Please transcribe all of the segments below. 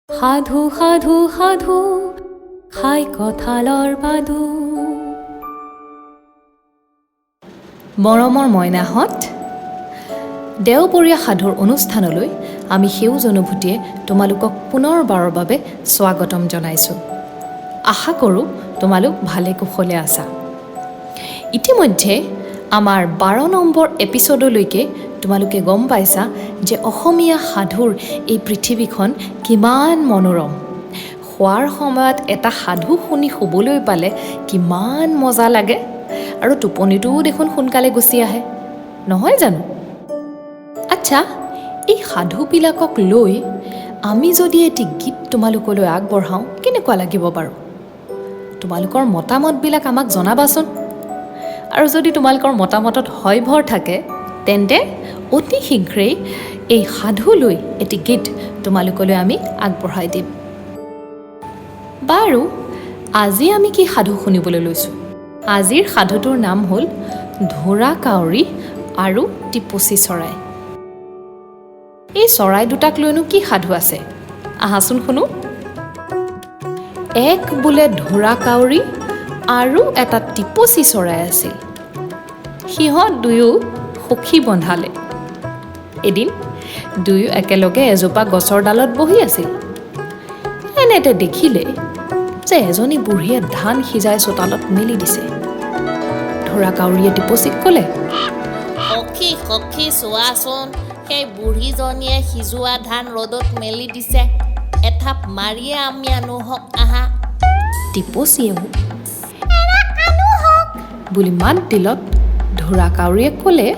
সাধু সাধু সাধু খাই কঁঠালৰ বাদু। মৰমৰ মইনাহঁত, দেওবৰীয়া সাধুৰ অনুষ্ঠানলৈ আমি সেউজ অনুভূতিয়ে তোমালোকক পুনৰবাৰৰ বাবে স্বাগতম জনাইছোঁ। আশা কৰোঁ তোমালোক ভালে কুশলে আছা। ইতিমধ্যে আমাৰ 12 নম্বৰ এপিছ'ডলৈকে তোমালোকে গম পাইছা যে অসমীয়া সাধুৰ এই পৃথিৱীখন কিমান মনোৰম। শোৱাৰ সময়ত এটা সাধু শুনি শুবলৈ পালে কিমান মজা লাগে, আৰু টোপনিটোও দেখোন সোনকালে গুচি আহে, নহয় জানো? আচ্ছা, এই সাধুবিলাকক লৈ আমি যদি এটি গীত তোমালোকলৈ আগবঢ়াওঁ কেনেকুৱা লাগিব বাৰু? তোমালোকৰ মতামতবিলাক আমাক জনাবাচোন। আৰু যদি তোমালোকৰ মতামতত হয়ভৰ থাকে তেন্তে অতি শীঘ্ৰেই এই সাধু লৈ এটি গীত তোমালোকলৈ আমি আগবঢ়াই দিম। বাৰু, আজি আমি কি সাধু শুনিবলৈ লৈছোঁ? আজিৰ সাধুটোৰ নাম হ'ল ঢোঁৰা কাউৰী আৰু টিপচী চৰাই। এই চৰাই দুটাক লৈনো কি সাধু আছে, আহাচোন শুনো। এক বোলে ঢোঁৰা কাউৰী আৰু এটা টিপচী চৰাই আছিল। সিহঁত দুয়ো সখী বন্ধালে। এদিন দুয়ো একেলগে এজোপা গছৰ ডালত বহি আছিল। এনেতে দেখিলে যে এজনী বুঢ়ীয়ে ধান সিজাই চোতালত মেলি দিছে। ঢোঁৰা কাউৰীয়ে টিপচীক ক'লে, সখী সখী, চোৱাচোন, সেই বুঢ়ীজনীয়ে সিজোৱা ধান ৰ'দত মেলি দিছে। এথাপ মাৰিয়ে আমি আনো হওক আহা। টিপচীয়েও বুলি মাত দিলত ঢোঁৰা কাউৰীয়ে ক'লে,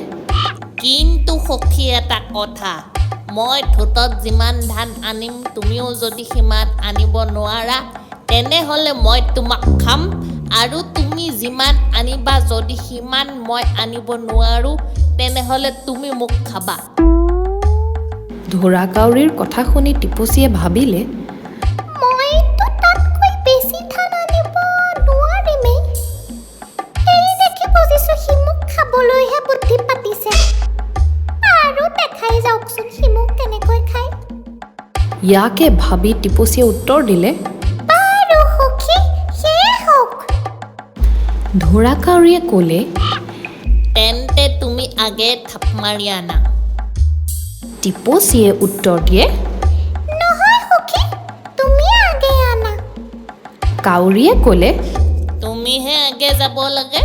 কিন্তু সখী এটা কথা, মই ঠোঁটত যিমান ধান আনিম তুমিও যদি সিমান আনিব নোৱাৰা তেনেহ'লে মই তোমাক খাম, আৰু তুমি যিমান আনিবা যদি সিমান মই আনিব নোৱাৰোঁ তেনেহ'লে তুমি মোক খাবা। ঢোঁৰা কাউৰীৰ কথা শুনি টিপচীয়ে ভাবিলে, মইতো তাতকৈ বেছি ধান আনিব নোৱাৰিমেই। এই দেখি বুজিছোঁ সি মোক খাবলৈহে বুদ্ধি পাতিছে। আৰু দেখাই যাওকচোন সি মোক কেনেকৈ খায়। ইয়াকে ভাবি টিপচীয়ে উত্তৰ দিলে, বাৰু সখী, সেয়ে হওক। ঢোঁৰা কাউৰীয়ে ক'লে, তেন্তে তুমি আগে থাপ মাৰি আনা। টিপচীয়ে উত্তৰ দিয়ে, নহয় সখী, তুমি আগে আনা। কাউৰীয়ে ক'লে, তুমিহে আগে যাব লাগে।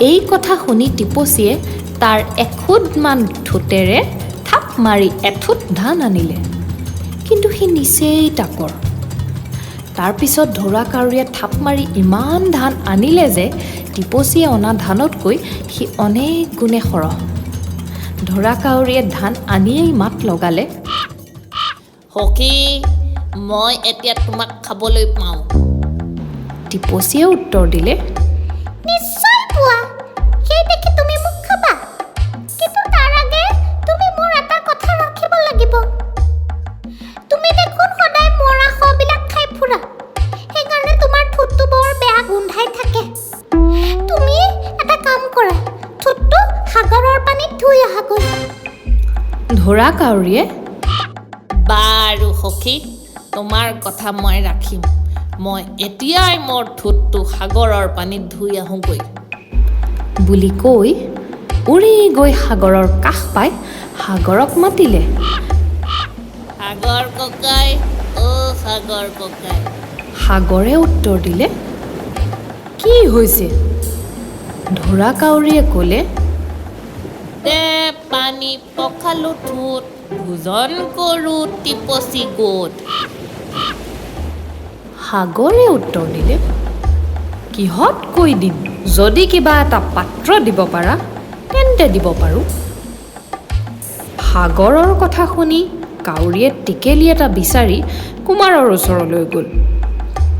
এই কথা শুনি টিপচীয়ে তাৰ এখুদমান ঠোঁটেৰে থাপ মাৰি এঠোঁট ধান আনিলে, কিন্তু সি নিচেই তাকৰ। তাৰপিছত ঢোঁৰা কাউৰীয়ে থাপ মাৰি ইমান ধান আনিলে যে টিপচীয়ে অনা ধানতকৈ সি অনেক গুণে সৰহ। ঢোঁৰা কাউৰীয়ে ধান আনিয়েই মাত লগালে, সখী, মই এতিয়া তোমাক খাবলৈ পাওঁ। টিপচীয়ে উত্তৰ দিলে, নিশ্চয় পোৱা, সেই দেখি তুমি মোক খাবা। কিন্তু তাৰ আগে তুমি মোৰ এটা কথা ৰাখিব লাগিব। তুমি দেখোন সদায় মৰা শবিলাক খাই ফুৰা, সেইকাৰণে তোমাৰ ঠোঁটটো বৰ বেয়া গোন্ধাই থাকে। তুমি এটা কাম কৰা, ঠোঁটটো সাগৰৰ পানীত ধুই আহাগৈ। ঢোঁৰা কাউৰীয়ে বাৰু সখী, তোমাৰ কথা মই ৰাখিম। মই এতিয়াই মোৰ ঠোঁটটো সাগৰৰ পানীত ধুই আহোঁগৈ বুলি কৈ উৰি গৈ সাগৰৰ কাষ পাই সাগৰক মাতিলে, সাগৰ ককাই, অ' সাগৰ ককাই। সাগৰে উত্তৰ দিলে, কি হৈছে? ঢোঁৰা কাউৰীয়ে ক'লে, দে পানী পখালো ঠোঁট, ভোজন কৰোঁ টিপচী গোট। সাগৰে উত্তৰ দিলে, কিহত কৈ দিম? যদি কিবা এটা পাত্ৰ দিব পাৰা তেন্তে দিব পাৰোঁ। সাগৰৰ কথা শুনি কাউৰীয়ে টেকেলি এটা বিচাৰি কুমাৰৰ ওচৰলৈ গ'ল।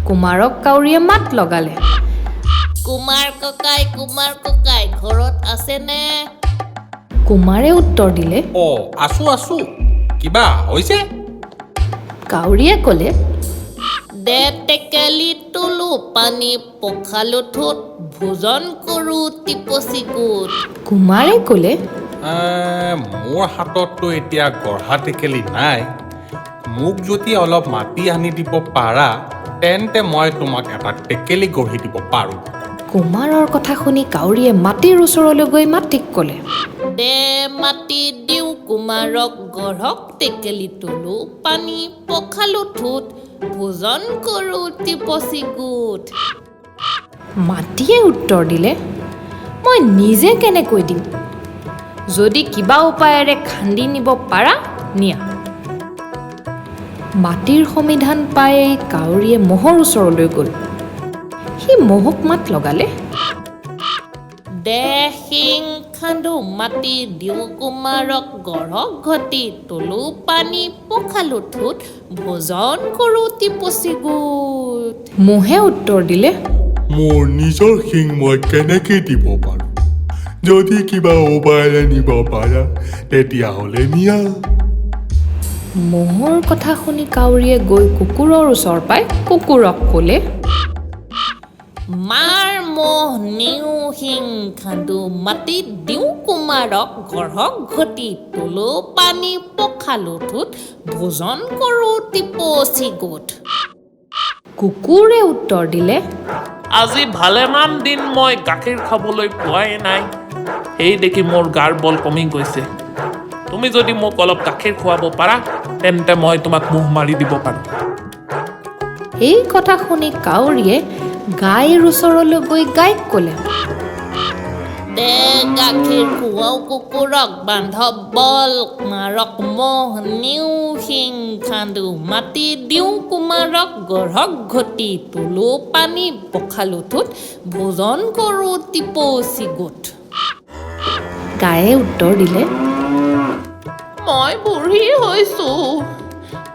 কুমাৰক কাউৰীয়ে মাত লগালে, কুমাৰ ককাই, কুমাৰ ককাই, ঘৰত আছেনে? কুমাৰে উত্তৰ দিলে, অ' আছো আছো, কিবা হৈছে? কাউৰীয়ে ক'লে, দে টেকেলি তোলো পানী পখালো ঠোঁট, ভোজন কৰোঁ টিপচী গোট। কুমাৰে ক'লে, মোৰ হাতততো এতিয়া গঢ়া টেকেলি নাই, মোক যদি অলপ মাটি আনি দিব পাৰা, তেন্তে মই তোমাক এটা টেকেলি গঢ়ি দিব পাৰোঁ। কুমাৰৰ কথা শুনি কাউৰীয়ে মাটিৰ ওচৰলৈ গৈ মাটিক ক'লে, দে মাটি দিওঁ কুমাৰক, গঢ়ক টেকেলি, তোলো পানী পখালো ঠোঁট, ভোজন কৰোঁ টিপচি গোট। মাটিয়ে উত্তৰ দিলে, মই নিজে কেনেকৈ দিম? যদি কিবা উপায়েৰে খান্দি নিব পাৰা নিয়া। মাটিৰ সমিধান পাই কাউৰীয়ে ম'হৰ ওচৰলৈ গ'ল। সি ম'হক মাত লগালে, দে শিং খান্দো মাটি দিওঁ কুমাৰক, গঢ়ক ঘটি, তোলো পানী পখালো ঠোঁট, ভোজন কৰোঁ টিপচি গোট। ম'হে উত্তৰ দিলে, মোৰ নিজৰ শিং মই কেনেকৈ দিব পাৰোঁ? যদি কিবা উপায়েৰে নিব পাৰা, তেতিয়াহ'লে নিয়া। ম'হৰ কথা শুনি কাউৰীয়ে গৈ কুকুৰৰ ওচৰ পাই কুকুৰক ক'লে, মাৰ ম'হ নিওঁ শিং খান্দো মাটি দিওঁ কুমাৰক, গঢ়ক ঘটি, তোলো পানী পখালো ঠোঁট, ভোজন কৰোঁ টিপচি গোট। কুকুৰে উত্তৰ দিলে, আজি ভালেমান দিন মই গাখীৰ খাবলৈ পোৱাই নাই, সেই দেখি মোৰ গাৰ বল কমি গৈছে। তুমি যদি মোক অলপ গাখীৰ খুৱাব পাৰা, তেন্তে মই তোমাক মোহ মাৰি দিব পাৰোঁ। এই কথা শুনি কাউৰীয়ে গাইৰ ওচৰলৈ গৈ গাইক ক'লে, দে গাখীৰ খুৱাওঁ কুকুৰক, বান্ধৱ বল মাৰক ম'হ, নিওঁ শিং খান্দো মাটি দিওঁ কুমাৰক, গঢ়ক ঘটি, তোলো পানী পখালো ঠোঁট, ভোজন কৰোঁ টিপচি গোট। গায়ে উত্তৰ দিলে, মই বুঢ়ী হৈছোঁ,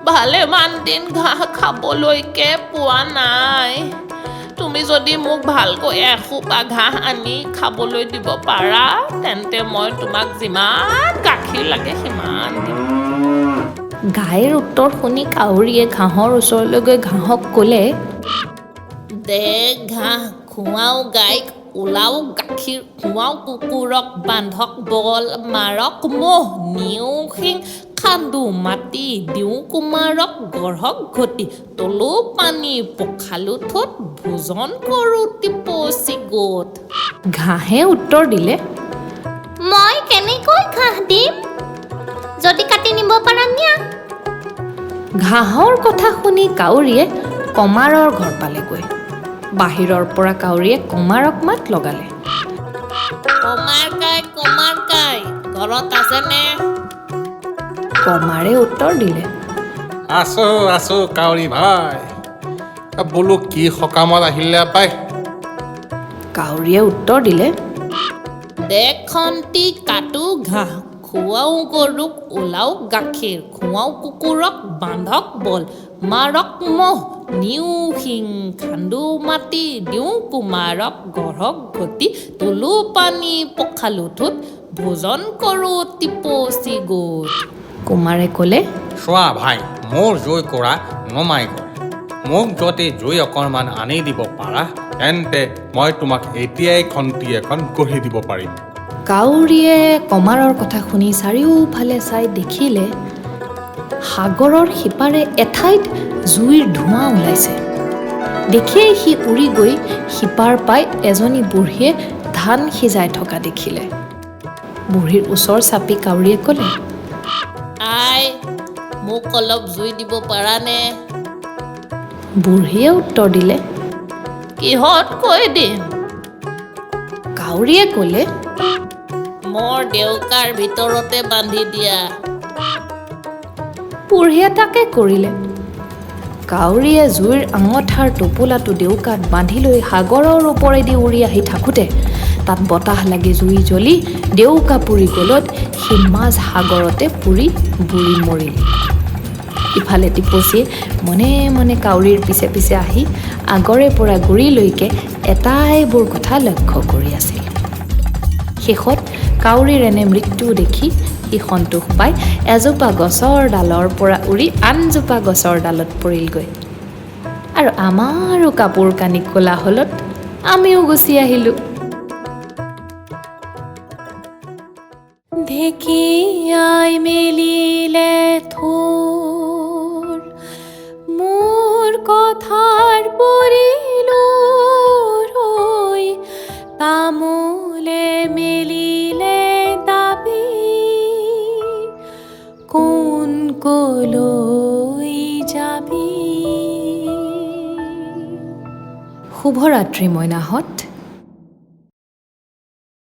ভালেমান দিন ঘাঁহ খাবলৈকে পোৱা নাই। তুমি যদি মোক ভালকৈ এসোপা ঘাঁহ আনি খাবলৈ দিব পাৰা, তেন্তে মই তোমাক যিমান গাখীৰ লাগে সিমান দিম। গাইৰ উত্তৰ শুনি কাউৰীয়ে ঘাঁহৰ ওচৰলৈ গৈ ঘাঁহক ক'লে, দে ঘাঁহ খুৱাওঁ গাইক, ওলাওঁ গাখীৰ খুৱাওঁ কুকুৰক, বান্ধক বল মাৰক ম'হ, নিওঁ শিং খান্দো মাটি দিওঁ কুমাৰক, গঢ়ক ঘটি, তোলো পানী পখালো ঠোঁট, ভোজন কৰোঁ টিপচি গোট। ঘাঁহে উত্তৰ দিলে, মই কেনেকৈ ঘাঁহ দিম? যদি কাটি নিব পাৰা নিয়া। ঘাঁহৰ কথা শুনি কাউৰীয়ে কমাৰৰ ঘৰ পালেগৈ। বাহিৰৰ পৰা কাউৰীয়ে কমাৰক মাত লগালে, কমাৰ কাই, কমাৰ কাই, ঘৰত আছেনে? কমাৰে উত্তৰ দিলে, আছো আছো কাউৰী ভাই। বোলো কি সকামত আহিলে পাই? কাউৰীয়ে উত্তৰ দিলে, দেখন্তি কাটো ঘাঁহ খুৱাওঁ গৰুক, ওলাওঁ গাখীৰ খুৱাওঁ কুকুৰক, বান্ধক বল মাৰক ম'হ, নিওঁ শিং খান্দো মাটি দিওঁ কুমাৰক, গঢ়ক ঘটি, তোলো পানী পখালো ঠোঁট, ভোজন কৰোঁ টিপচি গোট। কুমাৰে ক'লে, চোৱা ভাই, মোৰ জুই কৰা নমাই গ'ল। মোক যদি জুই অকণমান আনি দিব পাৰা, তেন্তে মই তোমাক এতিয়াই খন্তি এখন গঢ়ি দিব পাৰিম। কাউৰীয়ে কমাৰৰ কথা শুনি চাৰিওফালে চাই দেখিলে সাগৰৰ সিপাৰে এঠাইত জুইৰ ধোঁৱা ওলাইছে। দেখিয়েই সি উৰি গৈ সিপাৰ পাই এজনী বুঢ়ীয়ে ধান সিজাই থকা দেখিলে। বুঢ়ীৰ ওচৰ চাপি কাউৰীয়ে ক'লে, আই, মোক অলপ জুই দিব পাৰানে? বুঢ়ীয়ে উত্তৰ দিলে, কিহত কৈ দিম? কাউৰীয়ে ক'লে, মোৰ দেউকাৰ ভিতৰতে বান্ধি দিয়া। বুঢ়ীয়ে তাকে কৰিলে। কাউৰীয়ে জুইৰ আঙঠাৰ টোপোলাটো দেউকাত বান্ধি লৈ সাগৰৰ ওপৰেদি উৰি আহি থাকোঁতে তাত বতাহ লাগি জুই জ্বলি দেউকা পুৰি গ'লত সি মাজ সাগৰতে পুৰি বুৰি মৰিল। ইফালে টিপচীয়ে মনে মনে কাউৰীৰ পিছে পিছে আহি আগৰে পৰা গুৰিলৈকে এটাইবোৰ কথা লক্ষ্য কৰি আছিল। শেষত কাউৰীৰ এনে মৃত্যু দেখি সি সন্তোষ পাই এজোপা গছৰ ডালৰ পৰা উৰি আনজোপা গছৰ ডালত পৰিলগৈ। আৰু আমাৰো কাপোৰ কানি কোলাহলত আমিও গুচি আহিলোঁ। ঢেকীয়াই মেলিলে থোৰ, শুভৰাত্ৰি মইনাহঁত।